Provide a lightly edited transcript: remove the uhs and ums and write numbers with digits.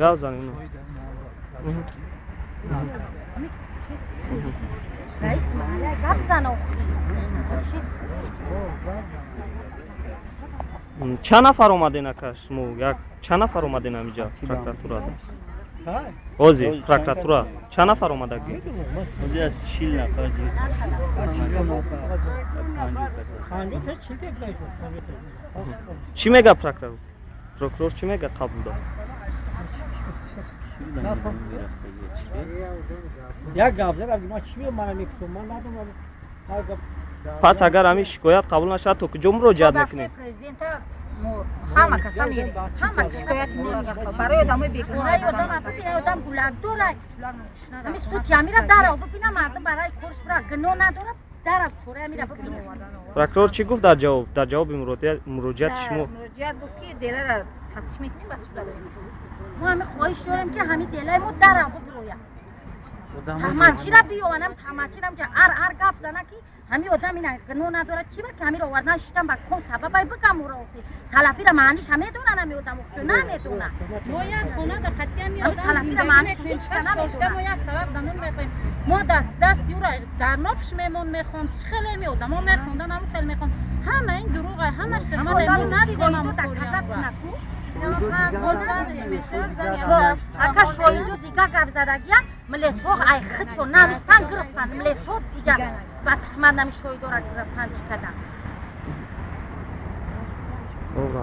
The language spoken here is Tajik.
Гап занем. Чанд нафар омаден, ака, шумо? Як чанд нафар омаден ҳамиҷа прокуратурада? Ҳозир прокуратура чанд нафар омадагӣ? Ҳозир аз 40 нафар зиёд. Чӣ мега прокурор? Прокурор чӣ мега қабул дод? Як гап зад, ман чӣ мегӯям, мана мекушам, ман надонам. Пас агар ҳамин шикоят қабул нашавад, то куҷо муроҷиат мекунед? Ҳама каса мерем, ҳама шикояти мо барои одамои бегуноҳ. Одам бибина, одам гулак дорад. Ҳамин суд ямира дарав бибина, мардум барои корш бира гуноҳ надорад, дарав чора ямира бибина. Прокурор чӣ гуфт дар ҷавоб? Дар ҷавоби муроҷиати шумо? Муроҷиат гуфт, ки делара тафтиш мекунем, ба суда барем. Мо ҳамин хоҳиш дорем, ки ҳамин делаи мо дарав бибирояд. Таҳматчира биёванам, таҳматчирам ҷа ар гап зана, ки ҳамин одам ина гуноҳ надорад. Чӣ ба ки ҳамиро овардан шиштан ба ком сабабай бигам уро охи. Салафира маъниш ҳам медонан, ҳамин одам охчо намедонад. Мо як хона дар қатъи ҳамин Ҳамин одам салафира зиндагӣ маъниш мекунем, ҳеҷ чашм намедонад. дошта мо як табақ данон мехоҳем. Мо даст дасти ӯро дар нофш мемон мехонд. Чӣ хеле ҳамин одамо мехондан, ҳамон хел мехонд. Ҳама ин дурӯға, ҳамаш мо надидем ҳамон Шоҳидо дар казат корро. кунаку. Ака Ака, шоҳидо дига гап задагиян, милесҳо ай худшо навистан гирифтан. Милесҳо иҷа ба тухмат нами шоҳидора гирифтан, чӣ кардан. Хуб.